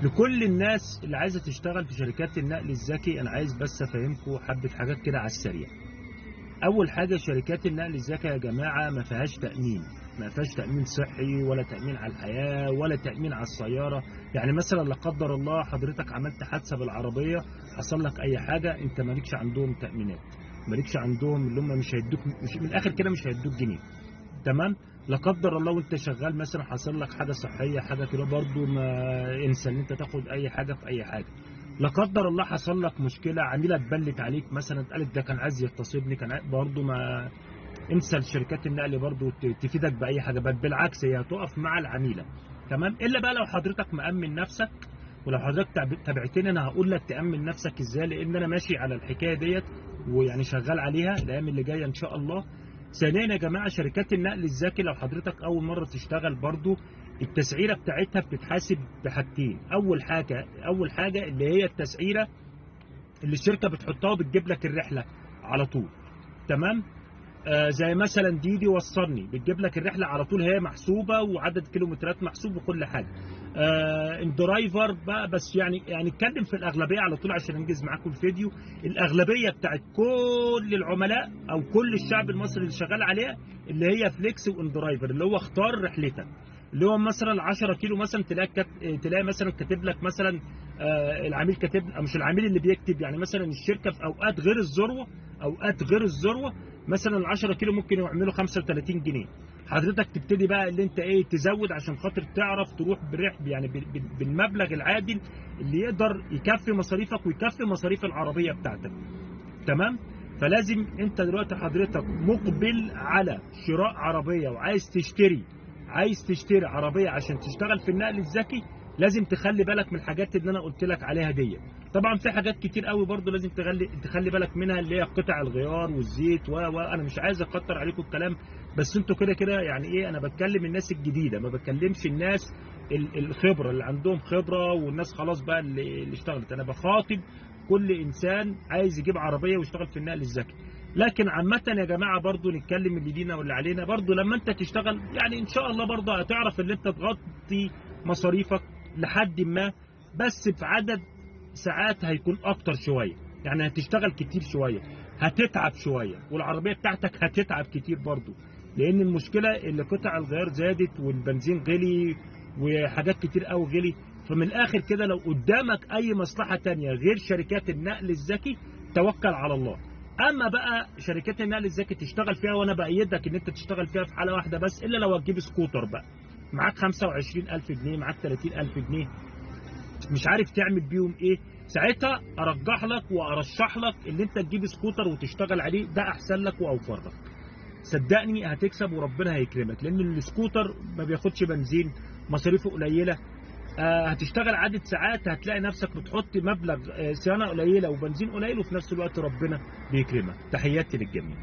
لكل الناس اللي عايزه تشتغل في شركات النقل الذكي، انا عايز بس افهمكم حبه حاجات كده على السريع. اول حاجة، شركات النقل الذكي يا جماعة ما فيهاش تامين، ما فيهاش تامين صحي ولا تامين على الحياة ولا تامين على السيارة. يعني مثلا لا قدر الله حضرتك عملت حادثه بالعربية، حصل لك اي حاجة، انت مالكش عندهم تامينات، مالكش عندهم اللي هم مش هيدوك، مش من الاخر كده مش هيدوك جنيه. تمام؟ لا قدر الله وانت شغال مثلا حصل لك حاجة صحية، حاجة كده، برضو ما انسى ان انت تاخد اي حاجة في اي حاجة. لا قدر الله حصل لك مشكلة، عميله اتبلت عليك مثلا، قالت ده كان عايز يغتصبني، كان برضو ما انسى الشركات النقل برضو تفيدك باي حاجة، بل بالعكس هي هتقف مع العميله. تمام؟ الا بقى لو حضرتك مأمن نفسك، ولو حضرتك تابعتني انا هقول لك تأمن نفسك ازاي، لان انا ماشي على الحكاية ديت ويعني شغال عليها الايام اللي جاية ان شاء الله. ثانيا يا جماعة، شركات النقل الذكي لو حضرتك اول مرة تشتغل برضو التسعيره بتاعتها بتتحاسب بحاجتين. اول حاجة اللي هي التسعيره اللي الشركة بتحطها وبتجيب لك الرحلة على طول. تمام؟ زي مثلا ديدي وصلني، بتجيب لك الرحلة على طول، هي محسوبة وعدد كيلومترات محسوب وكل حاجة. inDriver بقى، بس يعني اتكلم في الاغلبية على طول عشان انجز معاكم الفيديو. الاغلبية بتاعت كل العملاء او كل الشعب المصري اللي شغال عليها اللي هي فليكس و inDriver، اللي هو اختار رحلتك، اللي هو مثلا 10 كيلو مثلا تلاقي مثلا كاتب لك مثلا العميل كاتب، مش العميل اللي بيكتب، يعني مثلا الشركة في اوقات غير الذروه، اوقات غير الذروة مثلا ال 10 كيلو ممكن يعملوا 35 جنيه. حضرتك تبتدي بقى اللي انت ايه تزود عشان خاطر تعرف تروح بالرحب، يعني بالمبلغ العادل اللي يقدر يكفي مصاريفك ويكفي مصاريف العربية بتاعتك. تمام؟ فلازم انت دلوقتي حضرتك مقبل على شراء عربية وعايز تشتري عربية عشان تشتغل في النقل الذكي، لازم تخلي بالك من الحاجات اللي انا قلت لك عليها دي. طبعا في حاجات كتير قوي برضو لازم تخلي بالك منها، اللي هي قطع الغيار والزيت و انا مش عايز اكتر عليكم الكلام، بس انتوا كده كده يعني ايه، انا بتكلم الناس الجديده، ما بتكلمش الناس الخبرة اللي عندهم خبره والناس خلاص بقى اللي اشتغلت. انا بخاطب كل انسان عايز يجيب عربية ويشتغل في النقل الذكي. لكن عامة يا جماعة برضو نتكلم اللي لينا واللي علينا، برضو لما انت تشتغل يعني ان شاء الله برضو هتعرف ان انت تغطي مصاريفك لحد ما، بس في عدد ساعات هيكون اكتر شوية، يعني هتشتغل كتير شوية، هتتعب شوية، والعربية بتاعتك هتتعب كتير برضو، لان المشكلة اللي قطع الغيار زادت والبنزين غلي وحاجات كتير قوي غلي. فمن الاخر كده لو قدامك اي مصلحة تانية غير شركات النقل الذكي توكل على الله. اما بقى شركات النقل الذكي تشتغل فيها، وانا بايدك ان انت تشتغل فيها في حاله واحدة بس، الا لو هتجيب سكوتر بقى معاك 25000 جنيه، معاك 30000 جنيه، مش عارف تعمل بيهم ايه، ساعتها ارجح لك وارشح لك ان انت تجيب سكوتر وتشتغل عليه، ده احسن لك واوفر لك. صدقني هتكسب وربنا هيكرمك، لان السكوتر ما بياخدش بنزين، مصاريفه قليله، هتشتغل عدد ساعات، هتلاقي نفسك بتحط مبلغ صيانة قليله وبنزين قليل، وفي نفس الوقت ربنا بيكرمك. تحياتي للجميع.